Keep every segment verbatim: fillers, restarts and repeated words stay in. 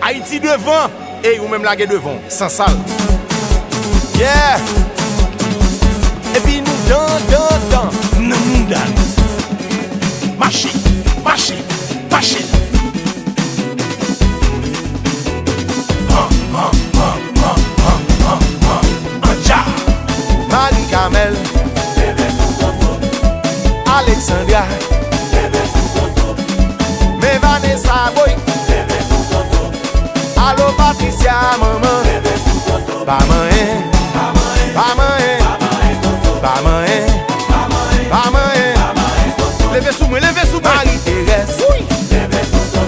Ayiti devan, ey, ou menm lage devan w, san sal. Yeah! Epi nou dan, dan, dan nan mouda nou. Mache, mache, mache. Han, han, han, han, han, han, han. Anja. Marie Carmel. Alexandra. Men Vanessa, boy. Alo Patricia, manman. Pa manyen. Pa manyen. Pa manyen. Pa manyen. Leve sou mwen, leve sou mwen. Marie Thérèse.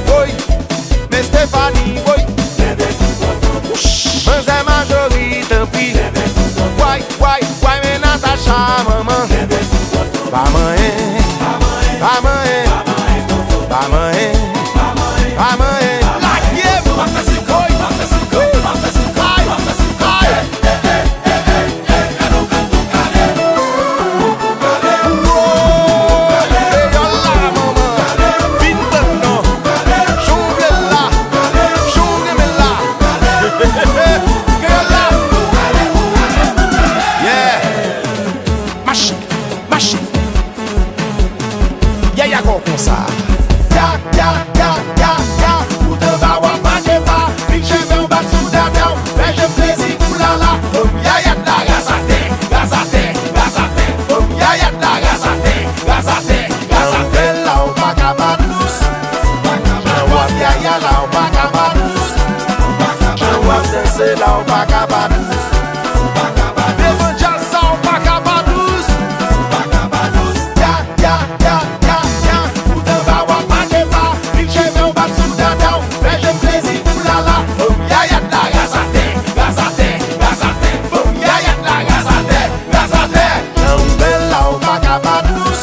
Woy. Men Stéphanie, woy. Manzè Majori, tanpri. Way, way, way, men Natacha, manman. Pa manyen. Pa manyen. Pa manyen. Pa manyen. Lage m. Woy. Ay. Ay. Woy! Kreyòl la, manman! Vin tann non! Jan w vle l la! Jan w renmen l la! Kreyòl la! Yeah! Mache! Mache! Yaya kò konsa! Ya, ya, ya, ya, ya! Ou t anba w ap make pa! Pik cheve w bat sou dada w! Fè je plezi pou lala! Fanm yaya t la raz atè! Raz atè! Raz atè! Fanm yaya t la raz atè! Raz atè, raz atè. Jan w bèl la, ou pa ka pa dous. Jan w ap yaya la, ou pa ka pa dous. Jan w ap danse la, ou pa ka pa dous. Devan djaz sa, ou pa ka pa dous. Ya, ya, ya, ya, ya. Ou t anba w ap make pa. Pik cheve w bat sou dada w. Fè je plezi pou lala. Fanm yaya t la raz atè, raz atè, raz atè. Fanm yaya t la raz atè. Raz atè. Jan w bèl la, ou pa ka pa dous.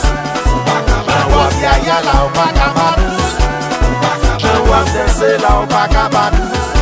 Jan w ap yaya la, ou pa ka pa dous. Jan w ap danse la, ou pa ka pa dous.